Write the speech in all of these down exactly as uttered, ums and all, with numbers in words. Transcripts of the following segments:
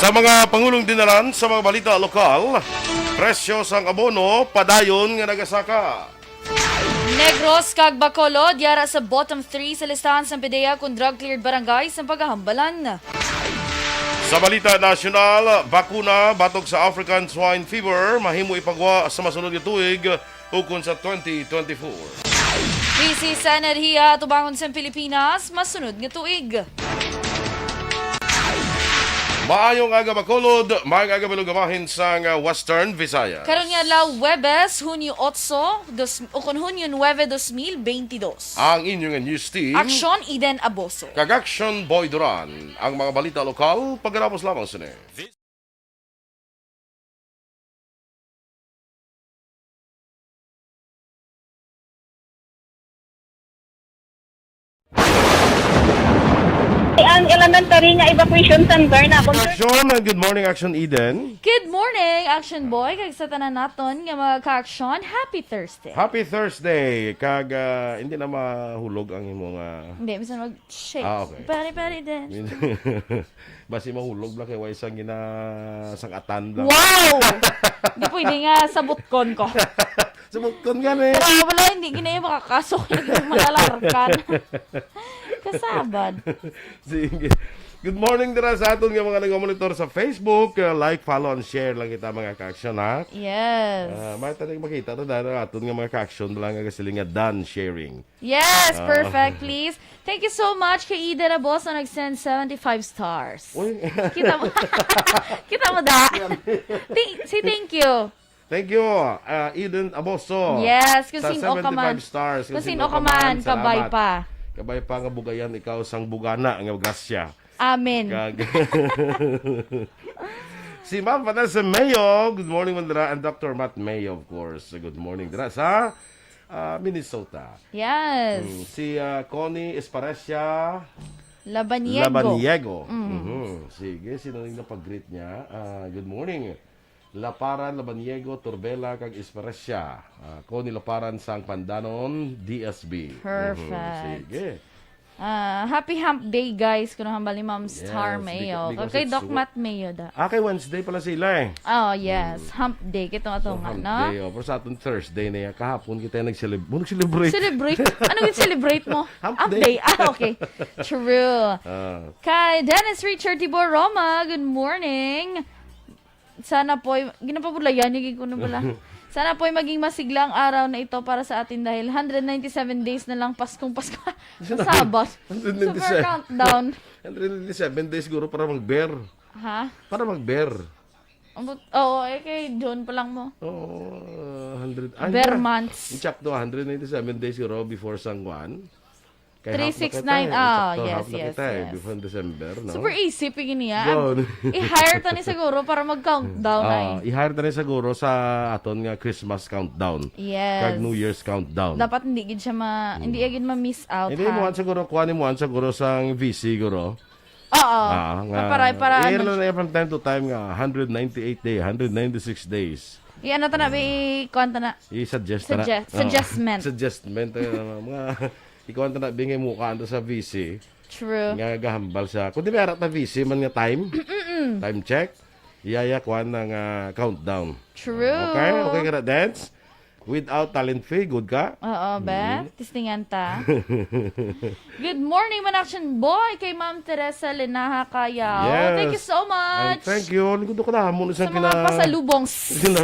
Sa mga pangulong dinalan sa mga balita lokal, presyo sang abono padayon nga nagasaka. Negros kag Bacolod yara sa bottom three sa listahan sang PDEA kon drug-cleared barangay sang pagahambalan. Sa balita nasyonal, bakuna batok sa African Swine Fever mahimo ipagwa sa masunod nga tuig ukon sa twenty twenty-four. Krisis sa enerhiya atubangon sa Pilipinas masunod nga tuig. Maayong aga, Bacolod. Maayong aga, Bilog Amahin sang, uh, Western Visayas. Karon nga adlaw, Huwebes, Hunyo otso, dos, o kon Hunyo nuebe, dos mil beintidos. Ang inyo nga news team, Aksyon, Eden Aboso. Kag Action Boy Duran. Ang mga balita lokal, pagkatapos lamang sini. Ang elementary nga evacuation center na. Action, good morning, Action Eden. Good morning, Action Boy, kag sa tanan naton nga mga ka-action, happy Thursday. Happy Thursday, kag, ah, hindi na mahulog ang imong, ah, Hindi, bisan mag-shake. Ah, okay. Pare, pare din. Basi mahulog lang kay way sang gina-, sang atan lang. Wow! Di pwede nga sabutkon ko. Sabutkon gani. Pero wala, hindi gina yung makakasok yung mga larkan. Kasabad. Sige. Good morning dira sa aton nga mga nagmonitor sa Facebook. Uh, like, follow, and share lang kita, mga ka-action, ha? Yes. Ah, may tanig makita ta dahil aton nga mga ka-action lang nga siling nga done sharing. Yes, ah, perfect, please. Thank you so much kay Ida Rabos na nag-send seventy-five stars. Uy. Kita mo, kita mo da? Thank, say thank you. Thank you, ah, Eden Aboso. Yes, kung sa sino ka man. Seventy-five stars, kung sino ka man, kabay pa. Kabay pa nga bugayan ikaw sang bugana nga grasya. Amen. Kag si Ma'am Vanessa Mayo, good morning, man dira, and Doctor Matt Mayo, of course. Good morning dira sa, ah, Minnesota. Yes. Mm, si, ah, Connie Esparecia Labaniego. Labaniego. Mm. Mhm. Sige, sino yung napag-greet niya? Ah, good morning. Laparan, Labaniego, Turbela, kag Esparecia. Ah, Connie Laparan sang Pandanon, D S B. Perfect. Mhm. Sige. Ah, happy hump day, guys. Kuno hambal ni Ma'am Star Mayo. Yes, because, because it's Doc Matt Mayo da. Ah, kay Wednesday pala sila eh. Oh, yes. Hmm. Hump day. Kitong ato nga, no? So, hump day, oh. Pero sa aton Thursday na yan. Kahapon kita yung nag-celeb-, mo nag-celebrate. Celebrate? Ano yung celebrate mo? Hump day. Hump day. Ah, okay. True. Ah. Kay Dennis Richard Tibor Roma, good morning. Sana po'y, ginapabulayan niya, gid ko na pala. Sana po'y maging masigla ang araw na ito para sa atin dahil hundred ninety-seven days na lang Paskong Pasko. Sa Sabat. Hundred ninety-seven. Super countdown. Hundred ninety-seven days siguro para mag-beer. Ha? Para mag-beer. Ambot, oo, eh, kay June pa lang mo. Oo, uh, hundred, ah, Beer months. Insakto, hundred ninety-seven days siguro before San Juan. Kay half na kita eh. Three six nine. Ah, yes, yes, yes. Insakto, half na kita eh, before December, no? Super easy, pigin niya. Yun. I-hire ta ni siguro para mag-countdown ay. Ah, i-hire ta ni siguro sa aton nga Christmas countdown. Yes. Kag New Year's countdown. Dapat hindi gid siya ma-, hindi gid ma-miss out, ha? Hindi, mo siguro, kuha ni mo siguro sang V C, siguro. Oo. Ah, nga, para, para, ano, na from time to time nga, hundred ninety-eight day, hundred ninety-six days. I-ano ta na, i-, kuwan ta na. I-suggest ta na. Suggest-, suggestment. Suggestment, eh, mga, ikuan ta na, bingay mo ka, ano, sa V C. True. Nga gahambal sa, kung di may ara ta V C man nga time, time check, iyaya, kuan na nga countdown. True. Okay? Okay ka na, Dance? Without talent fee, good ka? Oo, be. Mm. Testingan ta. Good morning, man action boy, kay Ma'am Teresa Lenaha Kayao. Yes. Thank you so much. And thank you. Lingkod ko na mo sa mga pasalubong.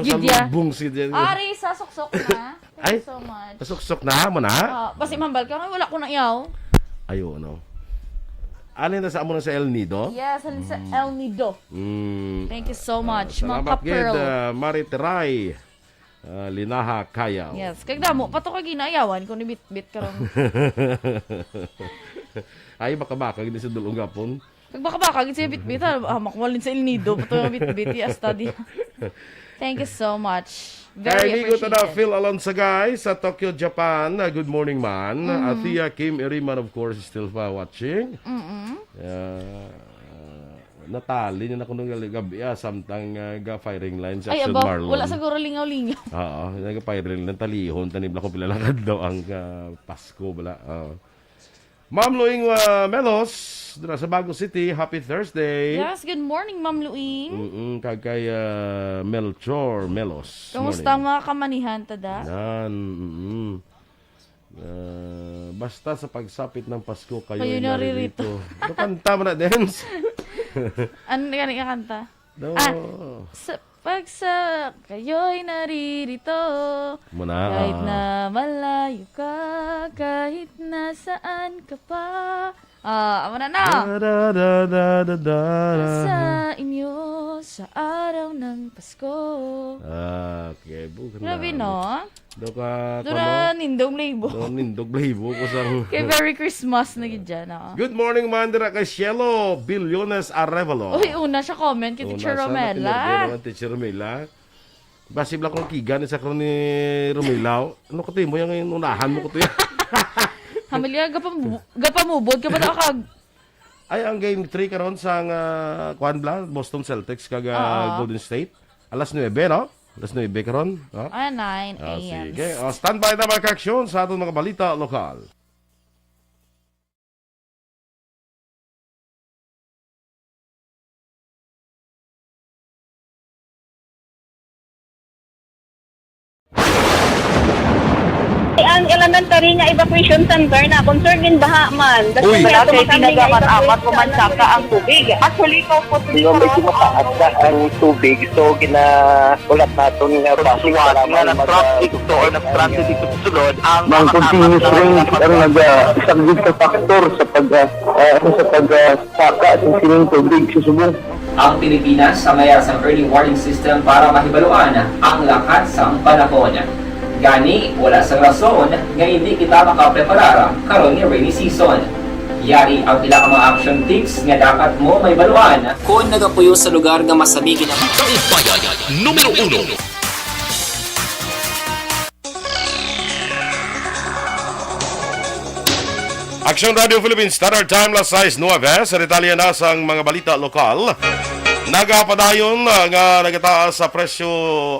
Gidya. Pasalubong, gidya. Ari, sa suksok na. Thank you so much. Ay, sa suksok na mo na? Ah, basi mambal ka, wala ko na yaw. Ayo, no. Alin na sa amo na sa El Nido? Yes, alin sa El Nido. Mm. Thank you so much, mga ka-Pearl. Salamat gid, ah, Mari Teray. Ah, Linaha Kayao. Yes, kag damo pa to ka ginayawan kung ni Bitbit karon. Ay, baka-baka gid sa dulong gapon. Kag baka-baka gid siya Bitbit, ha? Ah, makuwalin sa El Nido pa to nga Bitbit, i-study. Thank you so much. Very appreciated. Kay Nico Tadafil Alonso, guys, sa Tokyo, Japan. Ah, good morning, man. Mm. Ah, Tia Kim Iriman, of course, is still pa watching. Mm-mm. Ah, natali niya na kuno nga gabi, ah, samtang, ah, ga firing line sa Action Marlon. Ay, aba, wala siguro lingaw-lingaw. Oo, naga firing line, talihon, tanibla ko pila lang adlaw ang, ah, Pasko, bala. Oo. Ma'am Luing, uh, Melos, dira sa Bago City, happy Thursday. Yes, good morning, Ma'am Luing. Mm-mm, kag kay, uh, Melchor Melos. Kamusta ang mga kamanihan, tada? Yan, mm-mm. Uh, basta sa pagsapit ng Pasko, kayo Kayo ay naririto. naririto. Ano kanta mo na, Dens? Ano gani nga kanta? No. Ah, sa, pag sa, kayo'y naririto. Muna. Kahit na malayo ka, kahit nasaan ka pa. Ah, amo na, no? Da, da, da, da, da, da. Sa inyo, sa araw ng Pasko. Ah, okay. Bukan Grabe, na. no? Do ka, Dura kuno? nindog libo. Do nindog libo ko sang Kay Merry Christmas na gid dyan, oo. Good morning, man, dira kay Cielo Billones Arevalo. Uy, una siya comment kay Una Teacher siya, Romela. natinurbo naman, Teacher Romela. Basi bala kung kiga ni sa karon ni Romela. Ano ka, Timo? Yung unahan mo ko to yan. Hamilya, gapamu-, gapamubod ka ba na kag Ay, ang game three karon sa, ah, kuan bala, Boston Celtics kag, ah, Oo. Golden State. Alas nuebe, no? Alas nuebe karon, no? Ah, nine Ah, a m. sige. Oh, standby na, mga ka-aksyon, sa aton mga balita lokal. Ang elementary nga evacuation center na concern in baha man. Uy. Wala kay ginagamit-amat ko man saka ang tubig. Actually, ko po Medyo mataas na ang tubig, so gina-, ulat naton nga base Suwat para nga man na-traffic mag-, to or na-stranded dito sa sulod ang Ang mga continuous kasama rain ang naga-, isa gid ka factor sa pag, ah, ah, sa pag, ah, saka sa sining tubig sa subong. Ang Pilipinas ang mayara sang early warning system para mahibaluan ang lakat sang panahon. Gani, wala sang rason nga hindi kita makapreparar karon nga rainy season. Yari ang pila ka mga action tips nga dapat mo mahibaluan. Kon nagapuyo sa lugar nga masami ginam- Kaupaya numero uno. Aksyon Radio Philippines Standard Time, las sais nuebe. Sa detalye na sang mga balita lokal, nagapadayon, ah, nga nagataas sa presyo,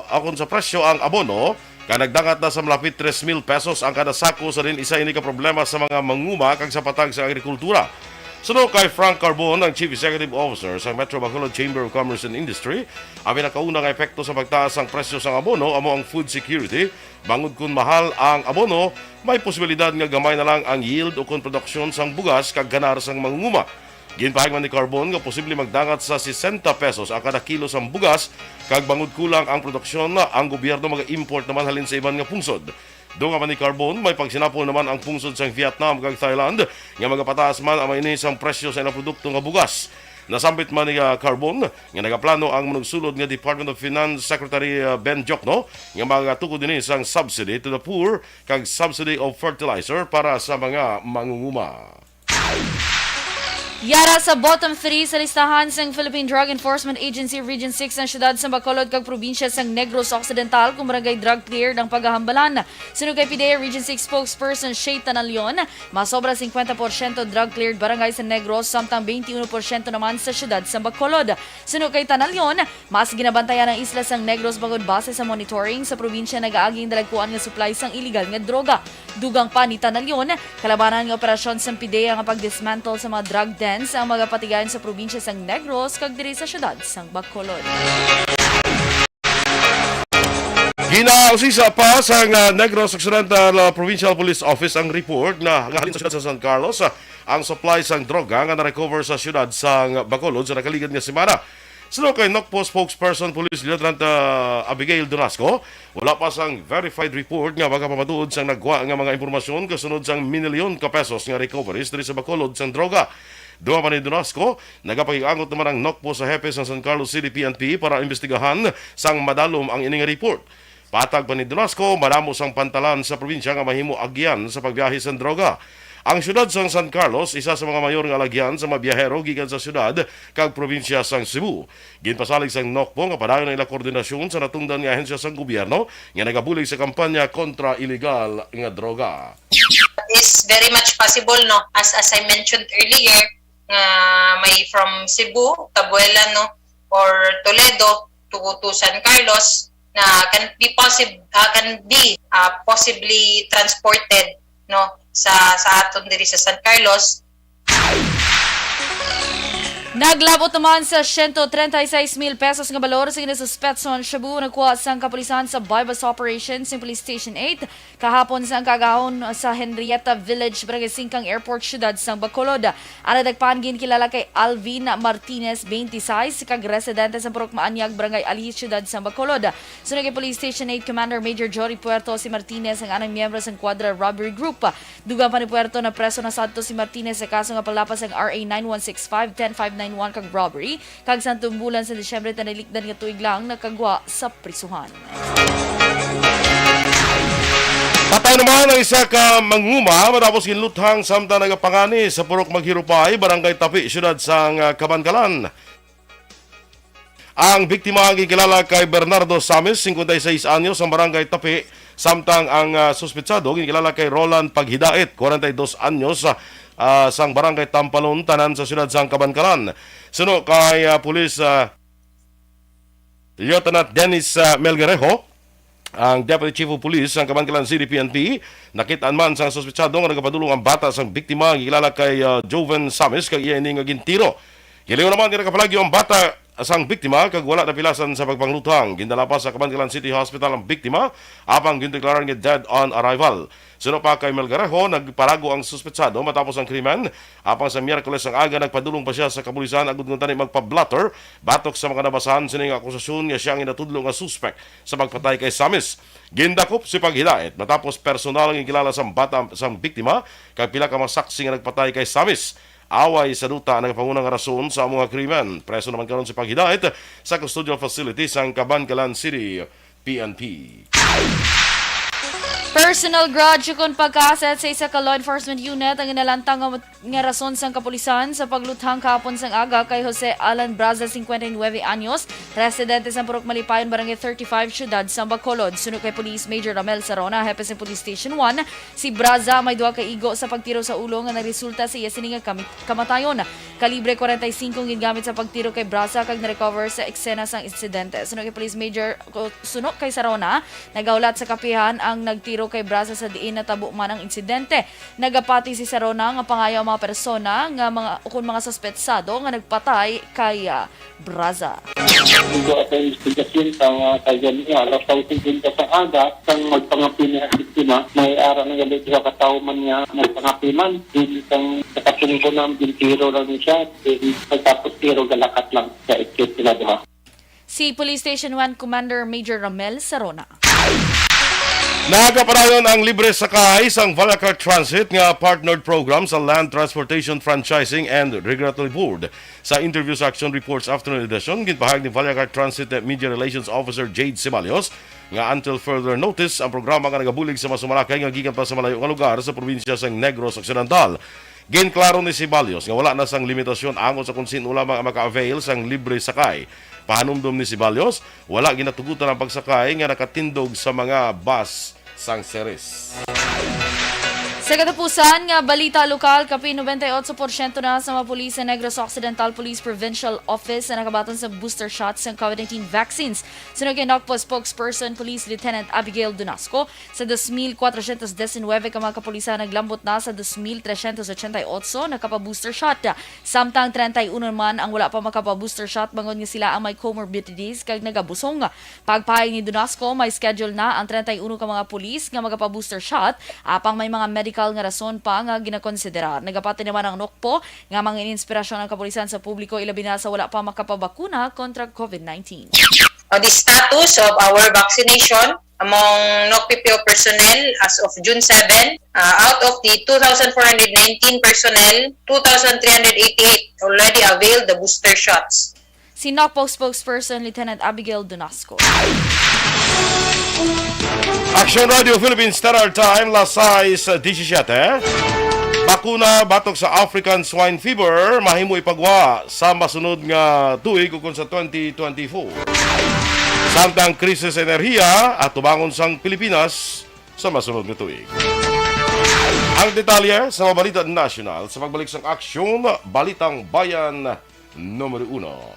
akon sa presyo ang abono, kag nagdangat na sa malapit tres mil pesos ang kada sako, sa diin isa ini ka problema sa mga manguma kag sa patag sa agrikultura. Suno kay Frank Carbon, ang Chief Executive Officer sa Metro Bacolod Chamber of Commerce and Industry, ang pinakauna nga epekto sa pagtaas sang presyo sang abono amo ang food security, bangod kon mahal ang abono, may posibilidad nga gamay na lang ang yield o kon produksyon sang bugas kag ganar sang mangunguma. Ginpahayag man ni Carbon nga posible magdangat sa sesenta pesos ang kada kilo sang bugas, kag bangod kulang ang produksyon, ang gobyerno mag-import naman halin sa iban nga pungsod. Dunga man ni Carbon, may pagsinapol naman ang pungsod sang Vietnam kag Thailand nga magapataas man ang mainis sang presyo sa ilang produkto nga bugas. Nasambit man ni, ah, Carbon nga nagaplano ang manugsulod nga Department of Finance Secretary, ah, Ben Diokno nga magatukod ini sang subsidy to the poor kag subsidy of fertilizer para sa mga mangunguma. Yara sa bottom three sa listahan sang Philippine Drug Enforcement Agency Region six ang siyudad sang Bacolod kag probinsya sang Negros Occidental kon barangay drug cleared ang pagahambalan. Suno kay PDEA Region six spokesperson Shay Tanalion, masobra singkwenta porsyento drug cleared barangay sa Negros, samtang twenty-one porsyento naman sa siyudad sang Bacolod. Suno kay Tanalion, mas ginabantayan ang isla sang Negros bangod base sa monitoring sa probinsya nagaagi ang dalagkuan nga supply sang iligal nga droga. Dugang pa ni Tanalion, kalabanan nga operasyon sang PDEA nga pag-dismantle sa mga drug dens ang magapatigayon sa probinsya sang Negros kag diri sa siyudad sang Bacolod. Ginausisa pa sang, ah, Negros Occidental, ah, Provincial Police Office ang report na, nga halin sa siyudad sa San Carlos, ah, ang supply sang droga nga na-recover sa siyudad sang Bacolod sa nakaligad nga semana. Suno kay NOCPO spokesperson Police Lieutenant, ah, Abigail Donasco, wala pa sang verified report nga makapamatuod sang nagwa nga mga impormasyon kasunod sang minilyon ka pesos nga recoveries diri sa Bacolod sang droga. Dugang pa ni Donasco, nagapakig-angot naman ang NOCPO sa hepe sa San Carlos City P N P para imbestigahan sang madalom ang ini nga report. Patag pa ni Donasco, madamo sang pantalan sa probinsya nga mahimo agyan sa pagbiyahe sang droga. Ang siyudad sang San Carlos, isa sa mga mayor nga alagyan sa mga biyahero gikan sa siyudad kag probinsya sang Cebu. Ginpasalig sang NOCPO nga padayon ang ila koordinasyon sa natungdan nga ahensya sang gobyerno nga nagabulig sa kampanya kontra iligal nga droga. It's very much possible, no? As, as I mentioned earlier, nga may from Cebu, Tabuela, no? Or Toledo to, to San Carlos na can be possi-, ah, can be, ah, possibly transported no, sa, sa aton diri sa San Carlos. Naglabot naman sa siyento treinta y seis mil pesos nga balor sa ginasuspetso nga shabu nakuha sang kapulisan sa buy-bust operation sa Police Station eight kahapon sa kaagahon sa Henrietta Village, Barangay Singkang Airport, siyudad sang Bacolod. Ang nadakpan ginkilala kay Alvin Martinez, twenty-six, kag residente sa Purok Maanyag, Barangay Ali, siyudad sang Bacolod. Suno kay Police Station eight Commander Major Jory Puerto, si Martinez ang anang miyembro sang Quadra Robbery Group. Dugang pa ni Puerto, napreso na sadto si Martinez sa kaso nga paglapas sang R A nine one six five, ten five nine one kag robbery, kag sa tumbulan sa Disyembre tinalikdan nga tuig lang nakagwa sa prisuhan. Patay naman ang isa ka manguma matapos ginluthang samtang nagapangani sa Purok Maghirupay, Barangay Tapi, siyudad sang, ah, Kabankalan. Ang biktima ang ginkilala kay Bernardo Samis, singkwenta y seis anyos, ang barangay Tapi, samtang ang, ah, suspetsado ginkilala kay Roland Paghidait, kwarenta y dos anyos, ah, ah, sang barangay Tampalon, tanan sa siyudad sang Kabankalan. Suno kay, ah, Pulis, ah, Lieutenant Dennis, ah, Melgarejo, ang Deputy Chief of Police sang Kabankalan City P N P, nakit-an man sang suspetsado nga nagapadulong ang bata sang biktima nga gilala kay, ah, Joven Samis, kag iya ini nga gintiro. Giliw naman nga nagapalagyo ang bata sang biktima kag wala napilasan sa pagpangluthang. Gindala pa sa Kabankalan City Hospital ang biktima, apang gindeklarar nga dead on arrival. Suno pa kay Melgarejo, nagpalago ang suspetsado matapos ang krimen. Apang sa Miyerkules ang aga, nagpadulong pa sia sa kapulisan agud kuntani magpa-blotter batok sa mga nabasahan sini nga akusasyon nga sia ang ginatudlo nga suspek sa pagpatay kay Samis. Gindakop si Paghidait matapos personal nga ginkilala sang bata sang biktima kag pila ka mga saksi nga nagpatay kay Samis. Away sa duta ang nagapanguna nga rason sa amo nga krimen. Preso naman karon si Paghidait sa custodial facility sang Kabankalan City P N P. Personal grudge ukon pagkaset sa isa ka law enforcement unit ang ginalantang nga, nga rason sang kapulisan sa pagluthang kahapon sang aga kay Jose Alan Braza, singkwenta y nuebe anyos, residente sa Purok Malipayon, Barangay thirty-five, Siyudad sa Bacolod. Suno kay Police Major Ramel Sarona, hepe sa Police Station one, si Braza may duha ka igo sa pagtiro sa ulo nga nagresulta sa iya sini nga kami-, kamatayon. Kalibre kwarenta y singko ang gingamit sa pagtiro kay Braza kag na-recover sa eksena sang insidente. Suno kay Police Major, ko-, suno kay Sarona, nagahulat sa kapihan ang nagtiro kay Braza sa diin natabo man ang insidente. Nagapati si Sarona nga pangayo ang mga persona nga mga, ukon mga suspetsado nga nagpatay kay, ah, Braza. Nagwa sa investigasyon sa mga kaigan niya, alas sais singkwenta sa aga, sang magpangapi niya ang biktima, may ara na gali sa katawo man niya, nagpangapi man, din sang nakatungko na, gintiro lang niya siya, din pagtapos tiro, galakat lang sa escape sila duha. Si Police Station one Commander Major Ramel Sarona. Nagapadayon ang libre sakay sang Valacar Transit nga partnered program sa Land Transportation Franchising and Regulatory Board. Sa interview sa Action Reports Afternoon Edition, ginpahayag ni Valacar Transit Media Relations Officer Jade Ceballos nga until further notice, ang programa nga nagabulig sa mga sumalakay nga gikan pa sa malayo nga lugar sa probinsya sang Negros Occidental. Ginklaro ni Ceballos nga wala na sang limitasyon angot sa kon sin-o lamang ang maka-avail sang libre sakay. Pahanumdom ni Ceballos, wala ginatugutan ang pagsakay nga nakatindog sa mga bus sang Ceres. Sa katapusan nga balita lokal, kapin nobenta y otso porsyento na sa mga pulis sa Negros Occidental Police Provincial Office ang nakabaton sa booster shot sa COVID nineteen vaccines. Suno kay NOCPO spokesperson Police Lieutenant Abigail Donasco, sa dos mil kwatrosyentos diecinuebe ka mga kapulisan, naglambot na sa dos mil tresyentos ochenta y otso nakapa-booster shot. Samtang treinta y uno man ang wala pa makapa-booster shot bangod nga sila ang may comorbidities kag nagabusong. Pagpahayag ni Donasco, may schedule na ang treinta y uno ka mga pulis nga magapa-booster shot, apang may mga medical nga rason pa nga ginakonsidera. Nagapati naman ang NOCPO nga manginspirasyon ang kapulisan sa publiko, ilabi na sa wala pa makapabakuna kontra COVID nineteen. On the status of our vaccination among NOCPPO personnel as of June seven, uh, out of the two thousand four hundred nineteen personnel, two thousand three hundred eighty-eight already availed the booster shots. Si NOCPO spokesperson Lieutenant Abigail Donasco. Action Radio Philippines Standard Time, las sais disisyete. Bakuna batok sa African Swine Fever mahimo ipagwa sa masunod nga tuig ukon sa twenty twenty-four. Samtang krisis sa enerhiya atubangon sang Pilipinas sa masunod nga tuig. Ang detalye sa mga balita nasyonal sa pagbalik sang Aksyon, Balitang Bayan Numero Uno.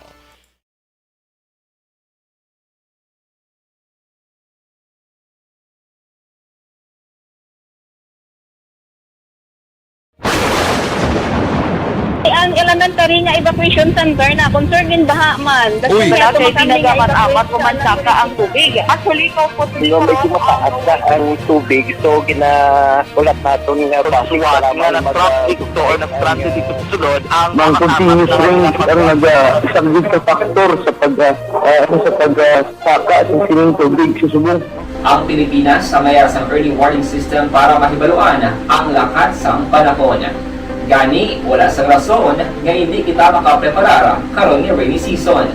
Ang elementary nga evacuation center na concern din baha man. Uy. Wala kay tinaga man amat o mansaka ang tubig. Actually, ko po. Di ba, medyo mataas na ang tubig, so ginaulat naton nga basi nga nag-traffic to or nag-transit dito sa sulod ang mga continuous rain ang nag-, ah, isang big factor sa pag, ah, ah, sa pag, ah, saka sa sining tubig sa subong. Ang Pilipinas ang mayar sang early warning system para mahibaluan ang lakat sang panahon. Gani, wala sang rason nga hindi kita makapreparar karon nga rainy season.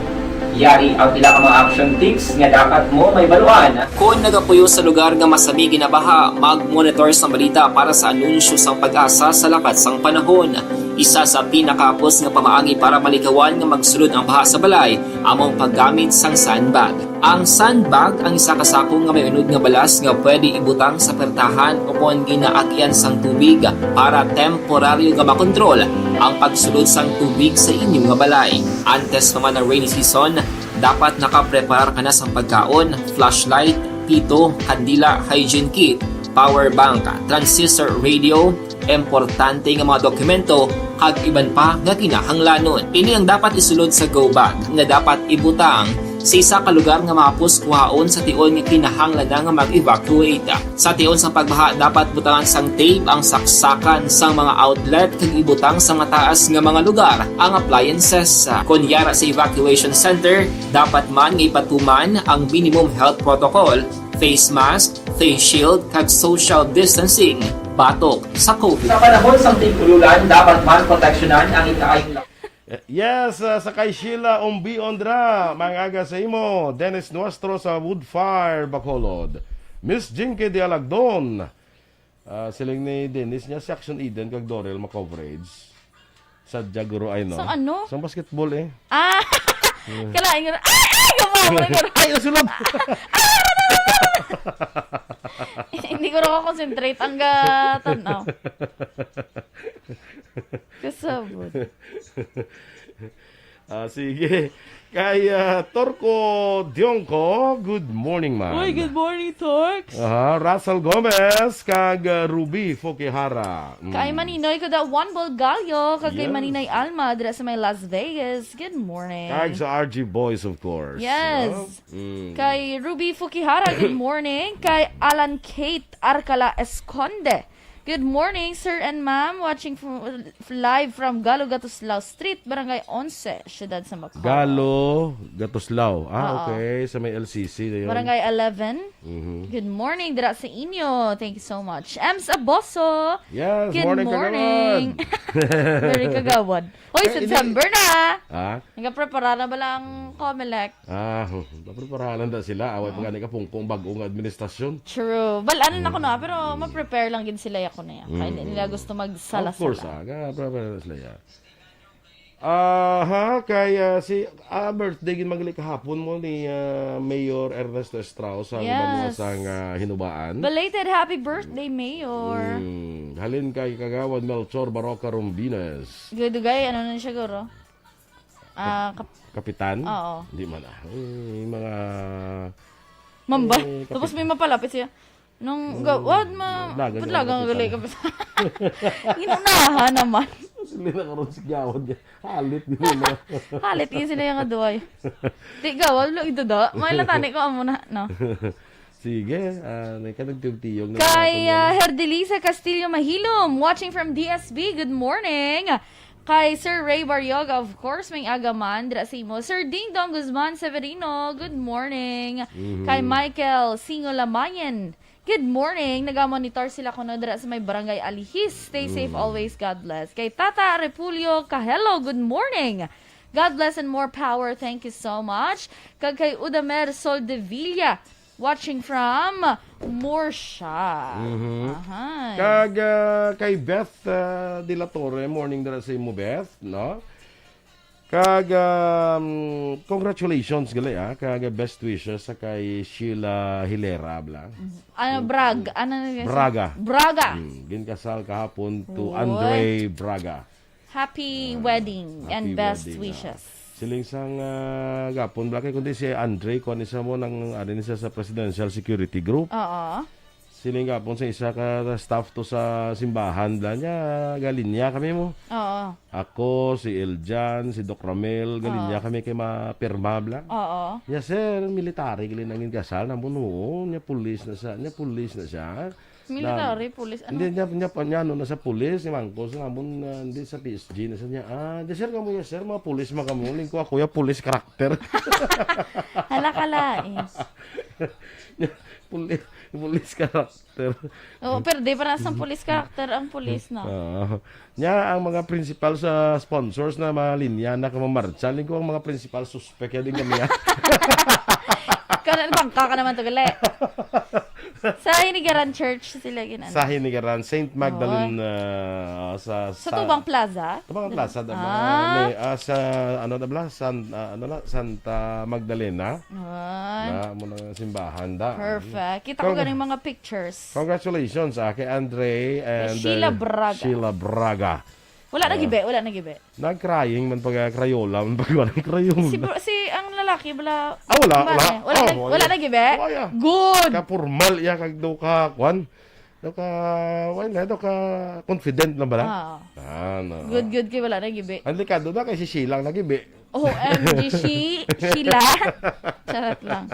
Yari ang pila ka mga action tips nga dapat mo mahibaluan. Kon nagapuyo sa lugar nga masami ginabaha, mag-monitor sang balita para sa anunsyo sang PAGASA sa lakat sang panahon. Isa sa pinakahapos nga pamaagi para malikawan nga magsulod ang baha sa balay amo ang paggamit sang sandbag. Ang sandbag ang isa ka sako nga may unod nga balas nga pwede ibutang sa pertahan o kon ginaagyan sang tubig para temporaryo nga makontrol ang pagsulod sang tubig sa inyo nga balay. Antes pa man ang rainy season, dapat nakapreparar ka na sang pagkaon, flashlight, pito, kandila, hygiene kit, power bank, transistor radio, importante nga mga dokumento, kag iban pa nga kinahanglanon. Ini ang dapat isulod sa go bag nga dapat ibutang sa isa ka lugar nga mahapos kuhaon sa tion nga kinahanglan na nga mag-evacuate. Sa tion sang pagbaha, dapat butangan sang tape ang saksakan sang mga outlet kag ibutang sa mataas nga mga lugar ang appliances. Kon yara sa evacuation center, dapat man nga ipatuman ang minimum health protocol, face mask, face shield, kag social distancing batok sa COVID. Sa panahon sang tig-ululan, dapat man proteksyonan ang ikaayong la- Yes, ah, sa kay Sheila Umbion dra, maayong aga sa imo. Dennis Nuestro sa Woodfire, Bacolod. Miss Jinky de Alagdon. Ah, siling ni Dennis niya, si Action Eden kag Dorel ma-coverage. Sadya, guro, ay, no? Sang ano? Sang basketball, eh. Ah! Kalain ko na. Ay! Ay! Gumawal ko na. Ay, ang sulod! Hindi ko nakakonsentrate ang gatan-aw. Kasabot. Ah, sige. Kay, ah, Torco Diongco, good morning, man. Uy, good morning, Torx. Aha, Russell Gomez, kag, ah, Ruby Fukihara. Mm. Kay Maninoy, kada Juan Bolgallo, kag kay Yes. Maninay Alma, dira sa may Las Vegas. Good morning. Kag sa R G Boys, of course. Yes. No? Mm. Kay Ruby Fukihara, good morning. Kay Alan Kate Arcala Esconde, good morning, sir and ma'am. Watching from, live from Galo Gatuslao Street, Barangay Onse, Siyudad sa Bacolod. Galo Gatuslao. Ah, Oo. Okay. Sa may L C C na yun. Barangay eleven. Mhm. Good morning, dira sa inyo. Thank you so much. Ems Aboso. Yes, good morning, morning. Kagawad. Very kagawad. Hoy, September na. Ha? Nagaprepara na ba lang Comelec? Ah, mapreparahan na sila. Away pa gani ka pungkong bag-ong administrasyon. True. Bal-an na ko na, pero ma-prepare lang gid sila ya ko na ya. Kaya di nila gusto magsala-sala. Of course, ah. Kaya prepare na sila ya. Aha, kay, ah, si, ah, birthday gid man gali kahapon mo ni, ah, Mayor Ernesto Estrao sa Yes. Banwa sang, ah, Hinubaan. Belated happy birthday, Mayor. Mm, halin kay Kagawad Melchor Baroca Rombines. Dugay-dugay, ano na siya, guro? Ah, kap- Kapitan? Oo. Hindi man, ah. Eh, mga Mambay. Eh, Tapos kapit- may mapalapit siya. Nung Mm, gawad ma-, naglagan putlagan yung gali kapitan. Kapitan. Ginunahan naman. Sila na karon si gawad niya. Halit din mo na. Halit yun sila yung aduay. Di gawad, wala ito da. May latani ko amo na, no? Sige, ah, may ka nagtiyog-tiyog na Kay, naman ah, ako. Herdelisa Castillo Mahilom, watching from D S B, good morning. Kay Sir Ray Barrioga, of course, may aga man, dira sa imo. Sir Ding Dong Guzman Severino, good morning. Mhm. Kay Michael Singo Lamayan, good morning. Nagamonitor sila kuno dira sa may Barangay Alihis. Stay safe Mm. always. God bless. Kay Tata Repulyo Kahelo, good morning. God bless and more power. Thank you so much. Kag kay Udamer Soldevilla, watching from Murcia. Mhm. Ahay. Kag, ah, kay Beth, ah, de la Torre, morning dira sa imo, Beth, no? Kag, um, congratulations gali, ah, kag best wishes sa kay Sheila Hilera, bla. Mhm. Ano, Brag-, ano na yun? Braga. Braga. Mm, ginkasal kahapon to Uy. Andre Braga. Happy Ah, wedding and happy best wedding, ah. wishes. Siling sang, ah, gapon, bla, kay kundi si Andre, kuan ni siya mo nang, ano ni siya sa Presidential Security Group. Oo. Siling gapon sa isa ka staff to sa simbahan bla niya, galinya kami mo. Oo. Ako, si Eljan, si Doc Ramel, galinya Oo. kami kay mapirma bla. Oo. Niya, "Sir, military gali nangin kasal na mo, no? Niya, pulis na siya, niya, pulis na siya." Military, Na- pulis, ano? Hindi, niya, niya, niya, ano na sa pulis, ni Mangkos na mo, na, hindi sa P S G na siya niya. "Ah, di, sir, kamo ya, sir, mga pulis man kamo." Lingko ako ya, pulis karakter. Hala ka, Lais. Pulis, pulis karakter. Oo, pero di para sa police character ang police, no? Oo. Nya, ang mga principal sa sponsors na mga linya na kamamartsa, lingko ang mga principal suspect ya din kami, ah. Kana, bangka ka naman to, gali. Sa Hinigaran Church sila gin-, ano? Sa Hinigaran, Saint Magdalene, Oo. ah, sa, Sa sa Tubang Plaza? Tubang Plaza, da, Ah. may, ah, sa, ano na bla? San-, ah, ano na? Santa Magdalena. Ah. Na, mo na simbahan, da. Perfect. Kita ko Pero ganing mga pictures. Congratulations, ah, kay Andre and, Sheila uh, Braga. Sheila Braga. Wala na Ah. gibe, wala na gibe. Nag-crying man pag, ah, Crayola, man pag wala ng Crayola. Si bro-, si, ang lalaki, bala, Ah, wala, ang wala. babae. Wala Oh, na, wala. wala na gibe? Wala. Good. Ka-formal, iya, kag do ka, kwan. Do ka, wala, do ka confident lang bala. Ah. Ah, no. Good, good kay wala na gibe. Ang delikado na kay si Sheila ang nagibe. O M G, She-, Sheila. Charot lang.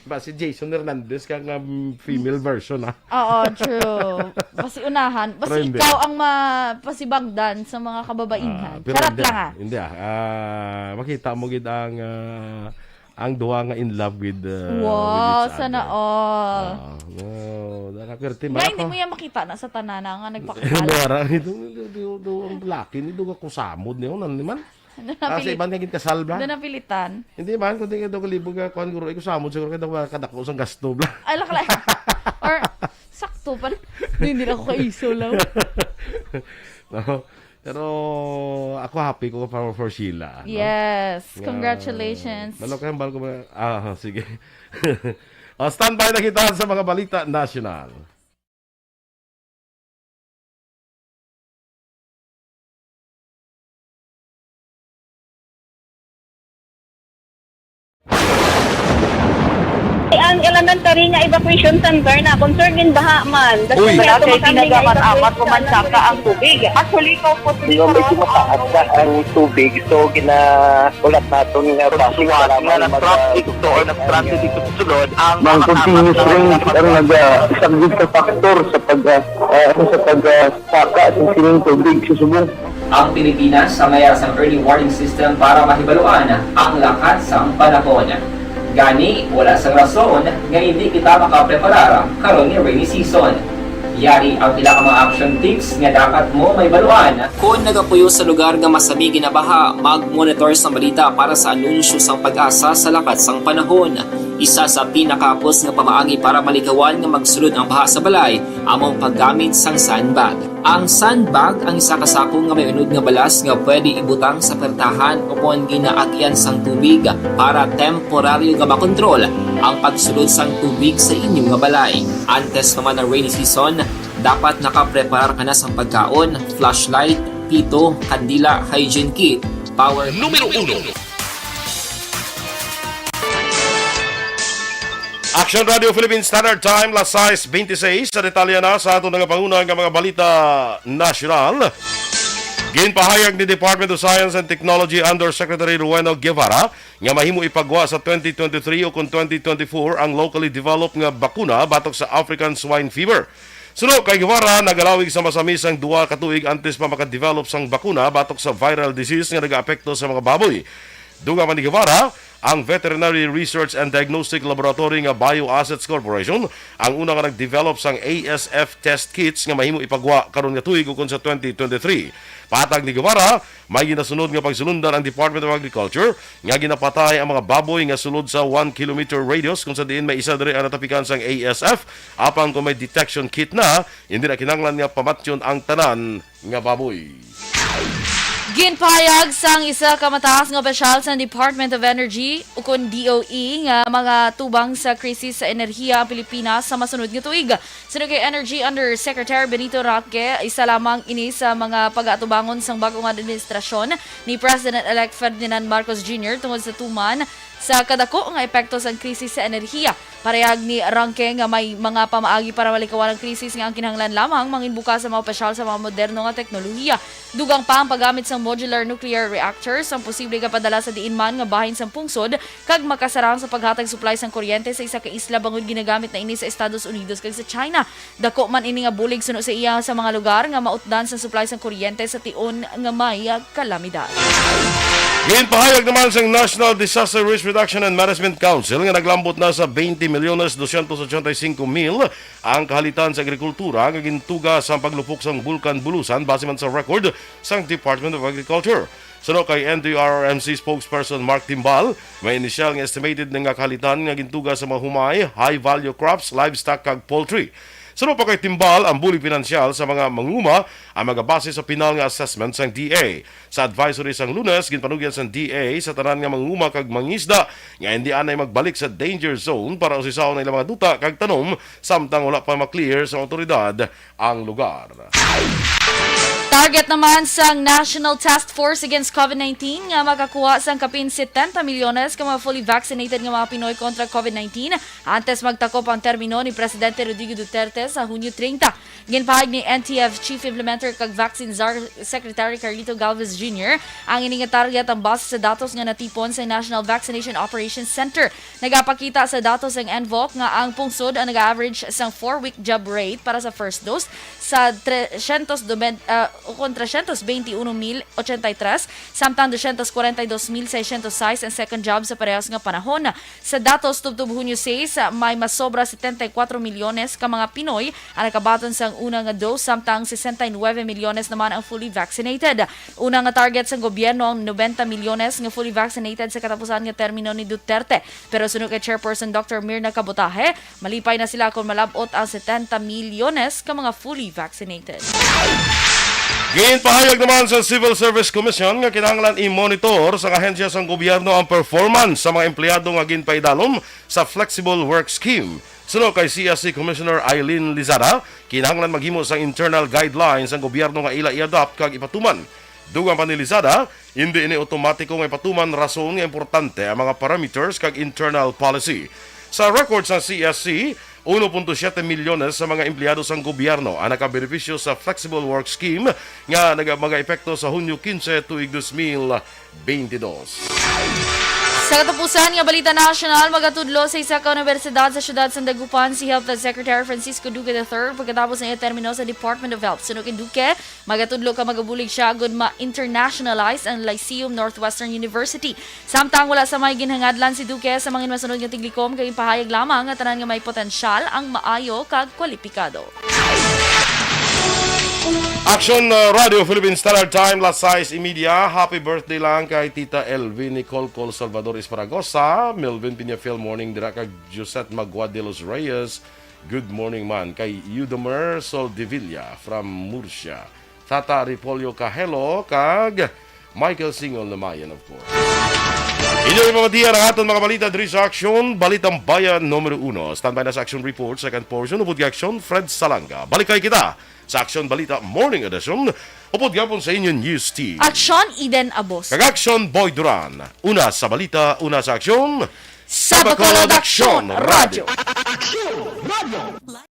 Ba, si Jason Hernandez ka nga, mm, female version, ah. Oo, true. Basi unahan. Basi Pero hindi. ikaw ang ma-, pasibagdan sa mga kababaihan. Ah, pero Charot hindi, lang, ah. ah. Hindi, ah. Ah, makita mo gid ang, ah, ang duha nga in love with, ah, Wow, with each sana other. all. Ah, no, nakapirti Nga, man hindi ako. mo yan makita na sa tanana nga nagpakasal. Mara, ito, ito, ito, ito, ang laki nito nga kusamod niyo, nani man? Doon Ah, sa napili-, iban nga ginkasal, bla? doon napilitan. Hindi man, kundi nga daw kalibog nga, kuwan, guro, ikaw samod siguro kaya daw kadako sang gasto, bla. Ay, lakla. Or, sakto pa. Hindi, hindi na ako kaiso lang. No? Pero ako happy ko for, for Sheila, no? Yes, Nga, congratulations. Balo ka, balo ko ba? Ah, sige. O, standby na kita sa mga balita nasyonal. Ang elementary nga evacuation center na concern gin baha man. Uy. Wala kay tinaga man, amat ko man saka ang tubig. Actually, ko po Di ba, medyo mataas na ang tubig, so gina-, ulat naton nga Pagsuwat nga nag-traffic to or nag-transit dito sa sulod, ang Ang mga continuous tama rain talaga ang nag-, ah, isa gid ka factor sa pag, ah, ah, ano, sa pag, ah, saka sa sining tubig sa subong. Ang Pilipinas sa mayara sang early warning system para mahibaluan ang lakat sang panahon. Gani, wala sang rason nga hindi kita makapreparar karon nga rainy season. Yari ang pila ka mga action tips nga dapat mo mahibaluan. Kon nagapuyo sa lugar nga masami ginabaha, mag-monitor sang balita para sa anunsyo sang PAGASA sa lakat sang panahon. Isa sa pinakahapos nga pamaagi para malikawan nga magsulod ang baha sa balay amo ang paggamit sang sandbag. Ang sandbag ang isa ka sako nga may unod nga balas nga pwede ibutang sa pertahan ukon ginaagyan sang tubig para temporaryo nga makontrol ang pagsulod sang tubig sa inyo nga balay. Antes pa man ang rainy season, dapat nakapreparar ka na sang pagkaon, flashlight, pito, kandila, hygiene kit, power. Numero uno. Action Radio Philippine Standard Time, las sais beintiseis. Sa detalye na sa aton nga panguna nga mga balita nasyonal. Ginpahayag ni Department of Science and Technology Undersecretary Rowena Guevara nga mahimo ipagwa sa twenty twenty-three o kon twenty twenty-four ang locally developed nga bakuna batok sa African Swine Fever. Suno kay Guevara, nagalawig sa masami sang duha ka tuig antes pa makadevelop sang bakuna batok sa viral disease nga nagaapekto sa mga baboy. Dugang pa ni Guevara, ang Veterinary Research and Diagnostic Laboratory nga Bioassets Corporation ang una nga nagdevelop sang A S F test kits nga mahimo ipagwa karon nga tuig ukon sa twenty twenty-three. Patag ni Guevara, may ginasunod nga pagsulundan ang Department of Agriculture nga ginapatay ang mga baboy nga sulod sa one kilometer radius, kung sa diin may isa diri ang natapikan sang A S F, apan kung may detection kit na, hindi na kinahanglan nga pamatyon ang tanan nga baboy. Ginpahayag sang isa ka mataas nga opisyal sa Department of Energy, ukon D O E, nga mga tubang sa krisis sa enerhiya ang Pilipinas sa masunod nga tuig. Suno kay Energy Undersecretary Benito Roque, isa lamang ini sa mga pagaatubangon sang bag-o nga administrasyon ni President-elect Ferdinand Marcos Junior tungod sa tuman sa kadako nga epekto sang krisis sa enerhiya. Parehag ni Rangke nga may mga pamaagi para malikawan ang krisis nga ang kinahanglan lamang manginbukas sa mga opisyal sa mga moderno nga teknolohiya. Dugang pa ang paggamit sang modular nuclear reactors ang posible nga padala sa diin man nga bahin sang pungsod kag makasarang sa paghatag supply sang kuryente sa isa ka isla bangod ginagamit na ini sa Estados Unidos kag sa China. Dako man ini nga bulig suno sa iya sa mga lugar nga mautdan sang supply sang kuryente sa tion nga may, ah, kalamidad. Ginpahayag naman sang National Disaster Risk Reduction and Management Council nga naglambot na sa twenty milyones dosyentos ochenta y cinco mil ang kahalitan sa agrikultura nga gintuga sang paglupok sang Bulkan Bulusan base man sa record sang Department of Agriculture. Suno kay N D R R M C spokesperson Mark Timbal, may inisyal nga estimated na nga kahalitan nga gintuga sa mga humay, high-value crops, livestock, kag poultry. Suno pa kay Timbal, ang bulig pinansyal sa mga manguma ang magabase sa pinal nga assessment sang D A. Sa advisory sang Lunes, ginpanugyan sang D A sa tanan nga manguma kag mangisda nga indi anay magbalik sa danger zone para usisaon ang ilang mga duta kag tanom samtang wala pa ma-clear sa awtoridad ang lugar. Target naman sang National Task Force Against COVID nineteen nga makakuha sang kapin setenta milyones ka mga fully vaccinated nga mga Pinoy kontra COVID nineteen antes magtakop ang termino ni Presidente Rodrigo Duterte sa Hunyo treinta. Ginpahayag ni N T F Chief Implementer kag Vaccine Czar Secretary Carlito Galvez Junior ang ini nga target ang base sa datos nga natipon sa National Vaccination Operations Center. Nagapakita sa datos sang N V O C nga ang pungsod ang nag-average sang four-week jab rate para sa first dose sa tresyentos doben-, ah, ukon tresyentos beintiuno mil ochenta y tres, samtang dosyentos kwarenta y dos mil seisyentos sais ang second jab sa parehas nga panahon. Sa datos tubtob Hunyo sais, may masobra setenta y kuwatro milyones ka mga Pinoy ang nakabaton sang una nga dose, samtang sesenta y nuebe milyones naman ang fully vaccinated. Una nga target sang gobyerno ang nobenta milyones nga fully vaccinated sa katapusan nga termino ni Duterte. Pero suno kay Chairperson Doctor Mirna Cabotaje, malipay na sila kon malab-ot ang setenta milyones ka mga fully vaccinated. Ginpahayag naman sa Civil Service Commission nga kinahanglan i-monitor sang ahensya sang gobyerno ang performance sa mga empleyado nga ginpaidalom sa Flexible Work Scheme. Suno kay C S C Commissioner Eileen Lizada, kinahanglan maghimo sang internal guidelines ang gobyerno nga ila i-adopt kag ipatuman. Dugang pa ni Lizada, hindi ini otomatiko nga ipatuman, rason nga importante ang mga parameters kag internal policy. Sa record sa C S C, uno punto siyete milyones sa mga empleyado sang gobyerno ang nakabenepisyo sa Flexible Work Scheme nga naga-, magaepekto sa Hunyo kinse tuig dos mil beintidos. Sa katapusan nga balita nasyonal, magatudlo sa isa ka unibersidad sa siyudad sang Dagupan si Health Secretary Francisco Duque the third pagkatapos ang iya termino sa Department of Health. Suno kay Duque, magatudlo ka magabulig siya agud ma-internationalize ang Lyceum Northwestern University. Samtang wala sa may ginhangadlan si Duque sa mga masunod nga tiglikom, kay pahayag lamang nga tanan nga may potensyal ang maayo kag kwalipikado. Action, uh, Radio Philippine Standard Time, las sais y media. Happy birthday lang kay Tita Elvin Nicole Col Salvador Esparagosa, Melvin Piñafiel, morning dira kag Josette Magua de los Reyes. Good morning man kay Eudomer Soldevilla from Murcia. Tata Ripolio Cajelo kag Michael Singol Namayan, of course. Inyo ipamatian ang aton mga balita diri sa Aksyon, Balitang Bayan numero uno. Standby na sa Aksyon Report, second portion, upod kay Aksyon, Fred Salanga. Balik kay kita sa Aksyon Balita Morning Edition, upod gapon sa inyo News Team. Aksyon, Eden Abos. Kag Aksyon, Boy Duran. Una sa balita, una sa aksyon. Sa Bacolod Aksyon Radyo. Aksyon Radyo.